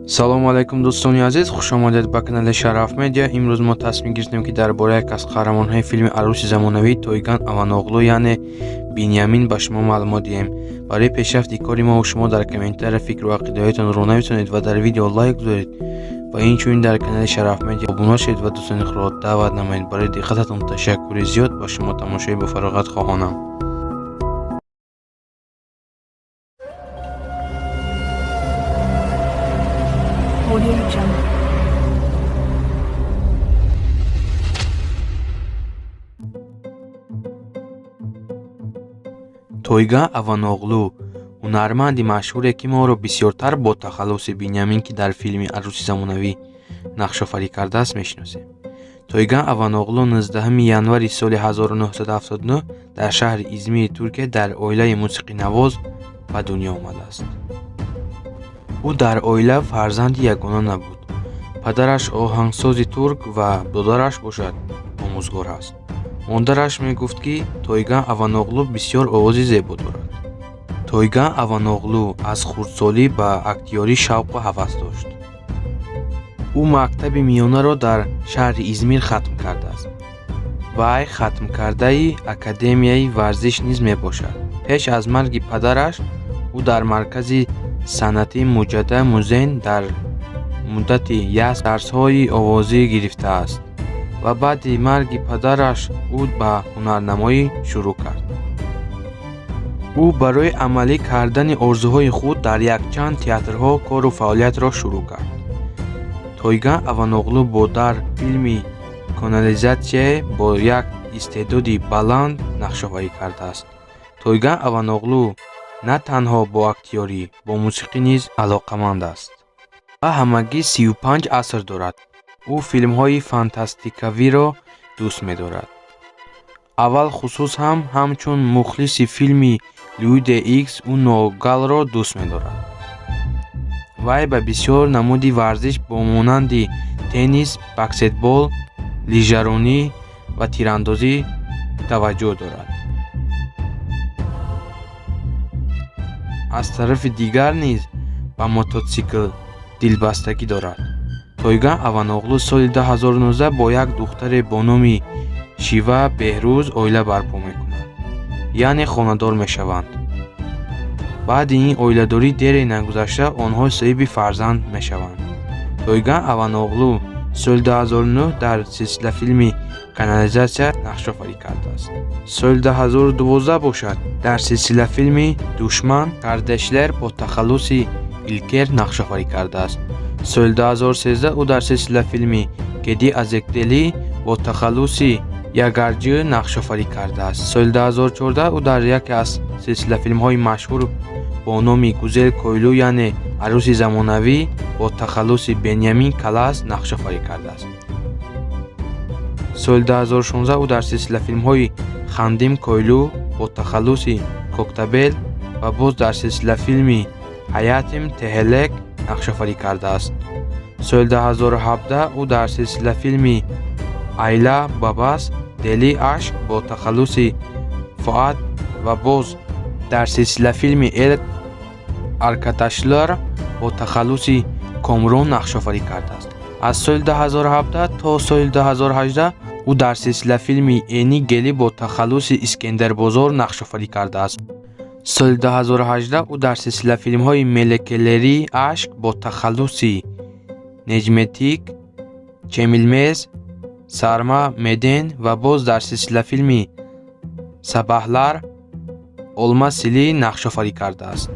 Салому алайкум, дӯстони азиз, хушомадед ба канали Шараф Медиа. Имрӯз мо тасмим гирифтем, ки дар бораи як аз қаҳрамонҳои филми Арӯси замонавӣ Тойган Аваноғлу, яъне Биньямин, ба шумо маълумот диҳем. Барои пешрафти кори мову шумо дар комментария фикру ақидаҳоятонро нависонед ва дар видео лайк гузоред ва инчунин дар канали Шараф Медиа обуна шавед ва дӯстони худро даъват намоед. Барои диққататон ташаккури зиёд, ба шумо тамошои бофароғат хоҳонам. Audio Jungle. Тойган Аваноғлу ҳунарманди машҳуре, ки моро бисёртар бо тахаллуси Биньямин, ки дар филми Арӯси замонавӣ нақшофарӣ кардааст, мешиносем. Тойган Аваноғлу 19 январи соли 1979 дар шаҳри Измири Туркия дар оилаи мусиқинавоз ба дунё омадааст. Ӯ дар оила фарзанди ягона набуд. Падараш оҳангсози турк ва додараш бошад омӯзгор аст. Модараш мегуфт, ки Тойган Аваноғлу бисёр овози зебо дорад. Тойган Аваноғлу аз хурдсолӣ ба актёрӣ шавқу ҳавас дошт. Ӯ мактаби миёнаро дар шаҳри Измир хатм кардааст. Вай хатмкардаи Академияи варзиш низ мебошад. Пеш аз марги падараш ӯ дар маркази санъатии Муҷадда Музен дар муддати як дарсҳои овозӣ гирифтааст ва баъди марги падараш ӯ ба ҳунарнамоӣ шурӯъ кард. Ӯ барои амалӣ кардани орзуҳои худ дар якчанд театрҳо кору фаъолиятро шурӯъ кард. Тойган Аваноғлу бо дар филми Канализатсия бо як истеъдоди баланд нақшофарӣ кардааст. Тойган Аваноғлу на танҳо бо актёрӣ, бо мусиқӣ низ алоқаманд аст ва ҳамагӣ 35 аср дорад. Ӯ филмҳои фантастикавиро дӯст медорад. Аввал хусус ҳам ҳамчун мухлиси филми Люди Икс ӯ Ногалро дӯст медорад. Вай ба бисёр намуди варзиш бо монанди теннис, баскетбол, лижаронӣ ва тирандозӣ таваҷҷӯҳ дорад. Аз тарафи дигар низ ба мототсикл дилбастагӣ дорад. Тойган Аваноғлу соли 2019 бо як духтаре бо номи Шива Беҳрӯз оила барпо мекунад, яъне хонадор мешаванд. Баъди ин оиладорӣ дере нагузашта онҳо соҳиби фарзанд мешаванд. Тойган Аваноғлу соли 2009 дар силсилафилми Канализатсия нақшофарӣ кардааст. Соли 2012 бошад дар силсилафилми Душман Кардешлер бо тахаллуси Илкер нақшофарӣ кардааст. Соли 2013 ӯ дар силсилафилми Кеди Азекдели бо тахаллуси Ягарҷӣ нақшофарӣ кардааст. Соли 2014 ӯ дар яке аз силсилафилмҳои машҳур бо номи Гузел Койлу, яъне Арӯси замонавӣ, бо тахаллуси Беньямин Калас нақшофарӣ кардааст. Соли 2016 ӯ дар силсилафилмҳои Хандим Койлу бо тахаллуси Коктабел ва боз дар силсилафилми Ҳаятим Теҳелек нақшофарӣ кардааст. Соли 2017 ӯ дар силсилафилми Айла Бабас Дели Ашк бо тахаллуси Фоат ва боз дар силсилафилми Эл Аркадашлар бо тахаллуси Комрон нақшофарӣ кардааст. Аз соли 2017 то соли 2018 ӯ дар силсилафилми Эни Гелӣ бо тахаллуси Искендербозор нақшофарӣ кардааст. Соли 2018 ӯ дар силсилафилмҳои Мелекелери Ашк бо тахаллуси Неҷметик Чемилмез, Сарма Меден ва боз дар силсилафилми Сабаҳлар Олма Силӣ нақшофарӣ кардааст.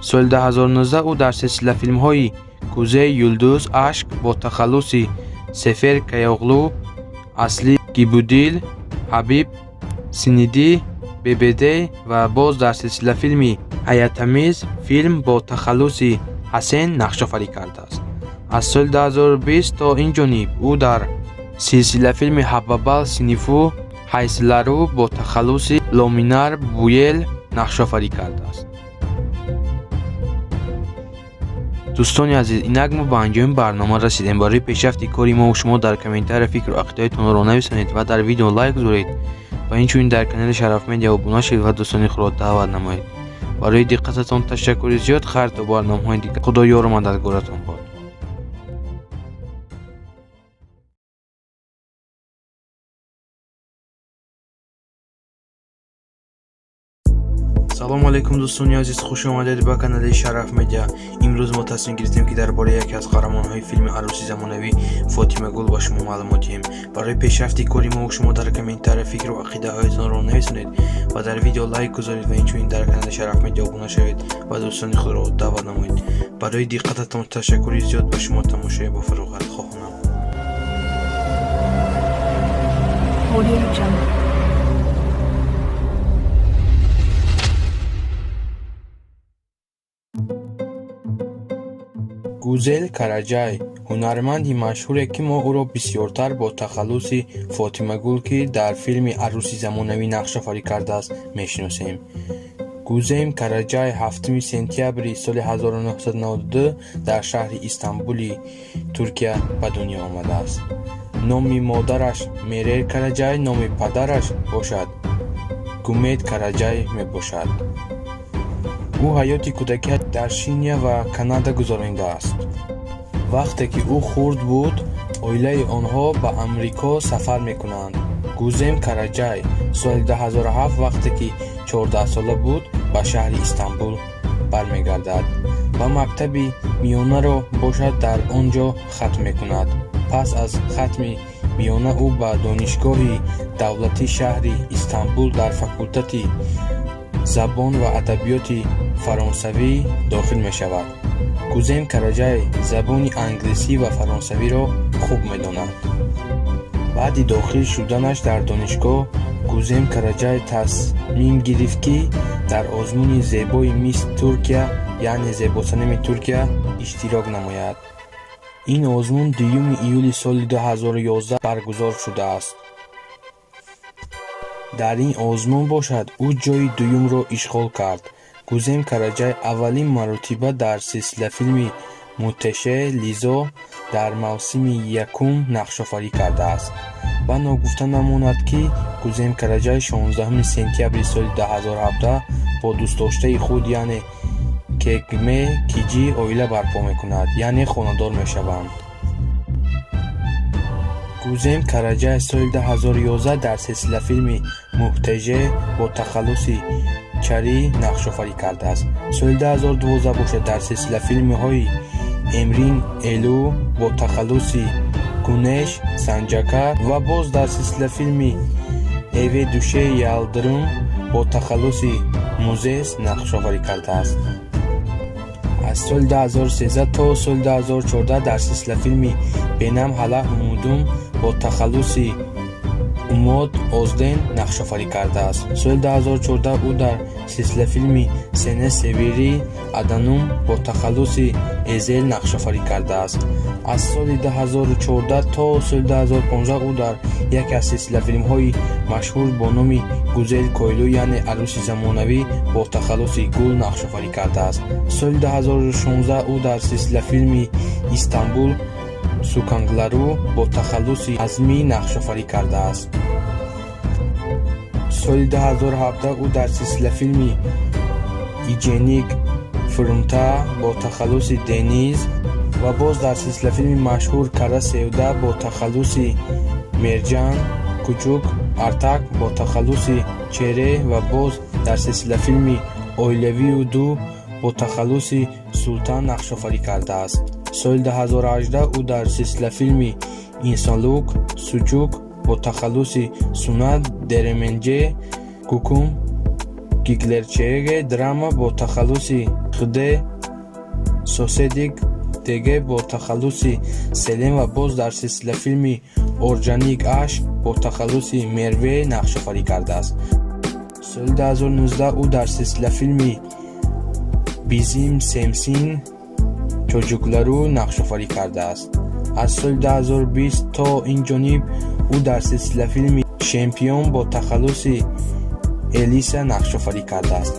Соли 2019 ӯ дар силсилафилмҳои Кузей Юлдуз Ашк бо тахаллуси Сефер Каяоғлу, Асли Гибудил, Ҳабиб Синиди Бебедей ва боз дар силсилафилми Ҳаятамиз филм бо тахаллуси Ҳасен нақшофарӣ кардааст. Аз соли 2020 то ин ҷониб ӯ дар силсилафилми Ҳаббабал Синифу Ҳайслару бо тахаллуси Ломинар Буел нақшофарӣ кардааст. Дӯстони азиз, инак мо ба анҷоми барнома расидем. Барои пешрафти кори мову шумо дар комментария фикру ақидаҳоятонро нависонед ва дар видео лайк гузоред ва инчунин дар канали Шараф Медиа обуна шавед ва дӯстони худро даъват намоед. Барои диққататон ташаккури зиёд. Хайр, то барномаҳои дигар. Худо ёру мададгоратон бод. Салому алайкум, дӯстони азиз, хуш омадед ба канали Шараф Медиа. Имрӯз мо тасмим гирифтем, ки дар бораи яке аз қаҳрамонҳои филми Арӯси замонавӣ Фотимагул ба шумо маълумот диҳем. Барои пешрафти кори мову шумо дар комментария фикру ақидаҳоятонро нависонед ва дар видео лайк гузоред ва инчунин дар канали Шараф Медиа обуна шавед ва дӯстони худро даъват намоед. Барои диққататон ташаккури зиёд, ба шумо тамошои бофароғат хоҳонам. Audio Jungle. Гузел Караҷай ҳунарманди машҳуре, ки мо ӯро бисёртар бо тахаллуси Фотимагул, ки дар филми Арӯси замонавӣ нақшофарӣ кардааст, мешиносем. Гузем Караҷай 7 сентябри соли 1992 дар шаҳри Истанбули Туркия ба дунё омадааст. Номи модараш Мерер Караҷай, номи падараш бошад Гумед Караҷай мебошад. Ӯ ҳаёти кӯдакиаш дар Шиня ва Канада гузаронидааст. Вақте ки ӯ хурд буд, оилаи онҳо ба Амрико сафар мекунанд. Гузем Караҷай соли 2007, вақте ки 14сола буд, ба шаҳри Истанбул бармегардад ва мактаби миёнаро бошад дар он ҷо хатм мекунад. Пас аз хатми миёна ӯ ба Донишгоҳи давлатии шаҳри Истанбул дар факултети забон ва адабиёти фаронсавӣ дохил мешавад. Гузем Караҷай забони англисӣ ва фаронсавиро хуб медонад. Баъди дохил шуданаш дар донишгоҳ Гузем Караҷай тасмим гирифт, ки дар озмуни зебои Мисс Туркия, яъне Зебосанами Туркия, иштирок намояд. Ин озмун 2 июли соли 2011 баргузор шудааст. Дар ин озмун бошад ӯ ҷойи дуюмро ишғол кард. Гузем Караҷай аввалин маротиба дар силсилафилми Муҳтеше Лизо дар мавсими якум нақшофарӣ кардааст. Ва ногуфта намонад, ки Гузем Караҷай 16 сентябри соли 2017 бо дӯстдоштаи худ, яъне Кегме Киҷӣ, оила барпо мекунад, яъне хонадор мешаванд. Гузем Караҷай соли 2011 дар силсилафилми Муҳтеже бо тахаллуси Чарӣ нақшофарӣ кардааст. Соли 2012 бошад дар силсилафилмҳои Эмрин Элу бо тахаллуси Гунеш Санҷака ва боз дар силсилафилми Эве Душе Ялдирим бо тахаллуси Музес нақшофарӣ кардааст. Аз соли 2013 то соли 2014 дар силсилафилми Бенам Ҳала Ҳумудум бо тахаллуси Умод Озден нақшофарӣ кардааст. Соли 2014 ӯ дар силсилафилми Сене Севири Аданум бо тахаллуси Эзел нақшофарӣ кардааст. Аз соли 2014 то соли 2015 ӯ дар яке аз силсилафилмҳои машҳур бо номи Гузел Койлу, яъне Арӯси замонавӣ, бо тахаллуси Гул нақшофарӣ кардааст. Соли 2016 ӯ дар силсилафилми Истанбул Сокаклару бо тахаллуси Азмӣ нақшофарӣ кардааст. Соли 2017 ӯ дар силсилафилми Иҷеник Фурмта бо тахаллуси Дениз ва боз дар силсилафилми машҳур Кара Севда бо тахаллуси Мерҷан Кучук Артак бо тахаллуси Чере ва боз дар силсилафилми Оилавию ду бо тахаллуси Султан нақшофарӣ кардааст. Соли 2018 ӯ дар силсилафилми Инсонлук Суҷук бо тахаллуси Суна Деременҷе Гукум Гиглерчеге драма бо тахаллуси Хде Соседик Деге бо тахаллуси Селем ва боз дар силсилафилми Орҷаник Аш бо тахаллуси Мерве нақшофарӣ кардааст. Соли 2019 ӯ дар силсилафилми Бизим Семсин Чоҷуклару нақшофарӣ кардааст. Аз соли 2020 то ин ҷониб ӯ дар силсилафилми Шемпион бо тахаллуси Элиса нақшофарӣ кардааст.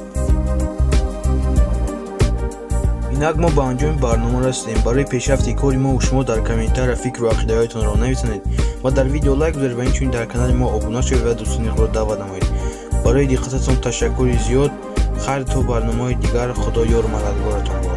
Инак мо ба анҷоми барнома расидем. Барои пешрафти кори мову шумо дар комментария фикру ақидаҳоятонро нависонед ва дар видео лайк гузоред ва инчунин дар канали мо обуна шавед ва дӯстони худро даъват намоед. Барои диққататон ташаккури зиёд. Хайр, то барномаҳои дигар, Худо ёру мададгоратон бод.